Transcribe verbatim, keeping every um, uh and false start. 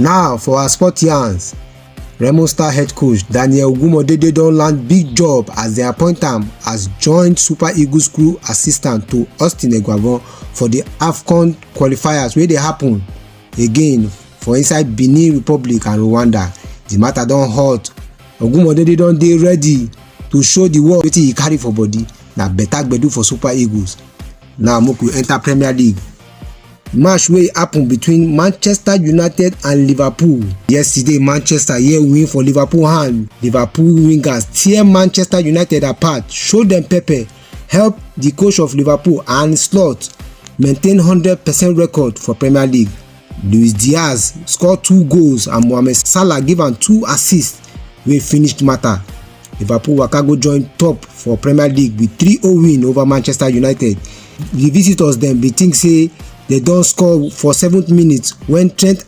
Now for our sport yarns, Remo Star head coach Daniel Ogumodede don land big job as dem appoint am as joint Super Eagles crew assistant to Austin Eguavoen for the AFCON qualifiers wey dey happen again for inside Benin Republic and Rwanda. The matter don hot. Ogumodede don dey ready to show the world wetin he carry for body. Na better gbedu for Super Eagles. Now make we enter Premier League. Match wey happen between Manchester United and Liverpool. Yesterday, Manchester here win for Liverpool hand. Liverpool wingers tear Manchester United apart, show dem pepper, help the coach of Liverpool Arne Slot maintain hundred percent record for Premier League. Luis Diaz score two goals and Mohamed Salah give am two assists wey finish the matter. Liverpool waka go join top for Premier League with three oh win over Manchester United. The visitors dem bin think say dem don score for seventh minute when Trent